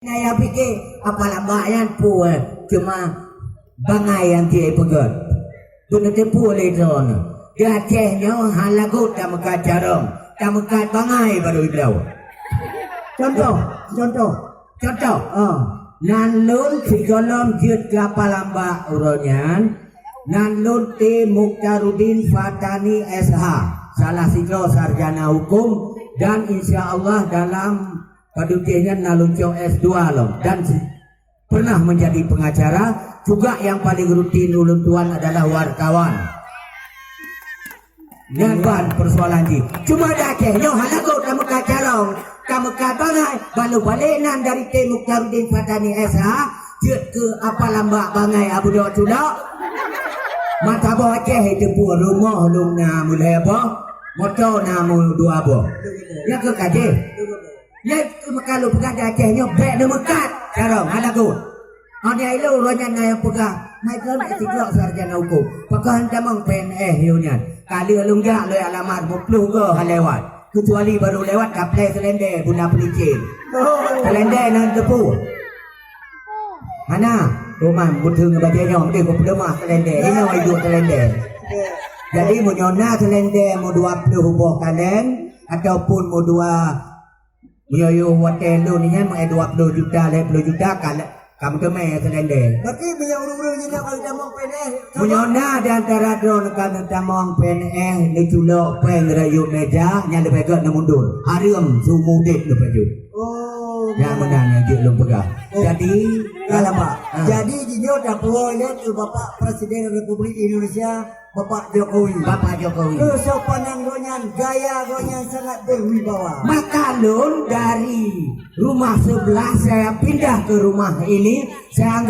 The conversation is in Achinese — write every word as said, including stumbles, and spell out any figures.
Nah, nyang pike apa lambak nyan pue, cuma bangai nyang jih peugöt. Beuneuteupeu lé droeneuh. Di Aceh nyoe hana lagot tameukat carông, tameukat bangai barô ibloe. Contoh, contoh. Contoh, ah, nan lôn sigohlom jeuet keu apa lambak uroe nyan, nan lôn T Mukhtaruddin Fatani S H, salah sidroe sarjana hukum, dan insya Allah dalam padub jih nyan na lôn cok S dua lom dan si- pernah menjadi pengacara, juga yang paling rutin ulôn tuan adalah wartawan. Nyan ban persoalan jih. Cuma di Aceh nyoe hana kot tameukat carông, tameukat bangai, balo balek nan dari T Mukhtaruddin Fatani S H, jeuet keu apa lambak bangai Abu Dok Culok. Mata boh Aceh itu pun rumoh lôn na mulai boh, moto na mu dua boh. Ya ke kajih? Nyan keuh meukalu peugah di Aceh nyoe bèk neumeukat carông hana lagot. Aneuk ilôn uroe nyan na nyang peugah, "Hai keuh bèk sidroe sarjana hukum. Pakon han tamong P N S yôh nyan? Ka lheueh lôn jak lôn alamat, peuet ploh goe han lewat. Kecuali barô lewat ka plè seulendè bunda peulicén." Seulendè nan teupeu. Hana, Roman, buteue ngon bajèe nyoe, meusti kupeuleumah seulendè. Inoe iduek seulendè. Jadi, meunyoe na seulendè meudua ploh boh kaleng, ataupun meudua Meunyoe watèe lôn nyan, eh, dua ploh juta, lhèe ploh juta ka, ka meuteumèe seulendè. Berarti meunyoe ureueng-ureueng nyan ka tamong P N S, meunyoe na di antara droeneuh ka neutamong P N S, neuculok pèng rayeuk meja, nyan leubèh gèt neumundur. Hareuem seumeu udép neupajoh. Oh, nyan meunan nyang jeuet lôn peugah. Oh. Jadi, ka lama. Ah. Jadi, jinoe tapuwoe lé keu Bapak Presiden Republik Indonesia, Bapak Jokowi. Bapak Jokowi. Keusopanan gobnyan, gaya gobnyan sangat berwibawa. Maka lôn dari rumah sebelah saya pindah ke rumah ini, saya anggap